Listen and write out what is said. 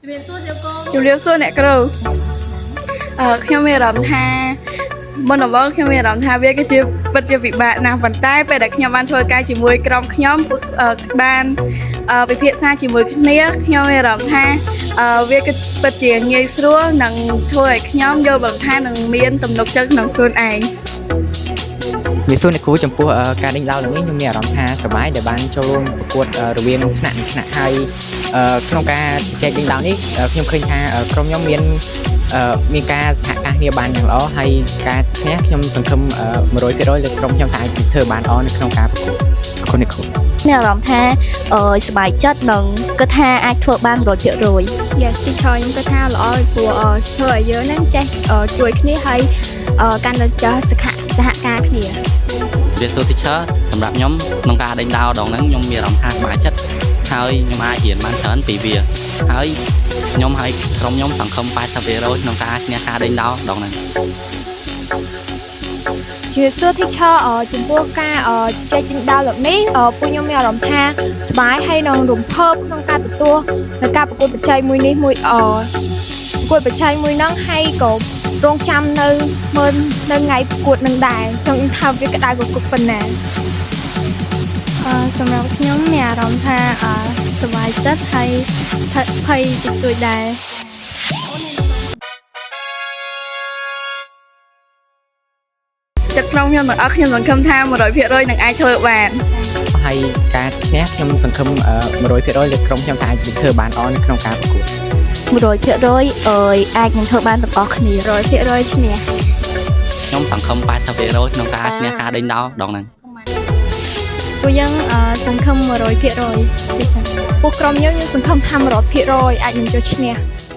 ជំរាបសួរជាកូន ជំរាបសួរអ្នកគ្រូខ្ញុំមានអារម្មណ៍ថាមុនដំបូងខ្ញុំមានអារម្មណ៍ថាវាគឺជាពិតជាពិបាកណាស់ប៉ុន្តែពេលដែលខ្ញុំបានធ្វើការជាមួយក្រុមខ្ញុំពួកបានពិភាក្សាជាមួយគ្នាខ្ញុំមានអារម្មណ៍ថាវាគឺពិតជាងាយស្រួលនិងធ្វើឲ្យខ្ញុំយល់បន្ថែមនិងមានទំនុកចិត្តក្នុងខ្លួនឯង ជំរាបសួរអ្នកគ្រូចំពោះការដេញដោលនេះខ្ញុំមានអារម្មណ៍ថាសប្បាយដែលបានចូលរួមប្រកួតរវាងថ្នាក់និងថ្នាក់ហើយក្នុងការជជែកដេញដោលនេះខ្ញុំឃើញថាក្រុមខ្ញុំមានមានការសហការគ្នាបានយ៉ាងល្អហើយការឈ្នះខ្ញុំសង្ឃឹម100%លើក្រុមខ្ញុំថាអាចធ្វើបានល្អនៅក្នុងការប្រកួតអរគុណអ្នកគ្រូ មានអារម្មណ៍ថាអឺសប្បាយចិត្តនិងគិតថាអាចធ្វើបាន100%។ Yes teacher ខ្ញុំគិតថាល្អព្រោះធ្វើឲ្យយើងហ្នឹងចេះជួយគ្នាហើយកាន់តែចេះសហការគ្នា វាសួរ teacher សម្រាប់ខ្ញុំក្នុងការដេញដោលដងហ្នឹងខ្ញុំមានអារម្មណ៍ថាសប្បាយចិត្តហើយខ្ញុំអាចរៀនបានច្រើនពីវាហើយខ្ញុំហើយក្រុមខ្ញុំសង្ឃឹម80%ក្នុងការឈ្នះការដេញដោលដងហ្នឹង ជំរាបសួរ teacher ចំពោះការជជែកដេញដោលលើកនេះពួកខ្ញុំមានអារម្មណ៍ថាសប្បាយហើយនឹងរំភើបក្នុងការទទួលនៅការប្រកួតប្រជែងមួយនេះមួយប្រកួតប្រជែងមួយហ្នឹងហើយក៏រងចាំនៅមើលនៅថ្ងៃប្រកួតនឹងដែរចង់ថាវាក្តៅកគុកប៉ុណ្ណា សម្រាប់ខ្ញុំមានអារម្មណ៍ថាសប្បាយចិត្តហើយភ័យតិចតួចដែរ ចិត្តក្រុមខ្ញុំទាំងអស់ខ្ញុំសង្ឃឹមថា100%នឹងអាចធ្វើបាន ហើយការឈ្នះខ្ញុំសង្ឃឹម100%លើក្រុមខ្ញុំថាអាចធ្វើបានល្អនៅក្នុងការប្រកួត 100%អើយអាចនឹងធ្វើបានទាំងអស់គ្នា 100%ឈ្នះ ខ្ញុំសង្ឃឹម80%ក្នុងការឈ្នះការដេញដោលដងហ្នឹង ពួកយើងសង្ឃឹម100%ទេចា៎ ពួកក្រុមខ្ញុំយើងសង្ឃឹមថា100%អាចនឹងចូលឈ្នះ។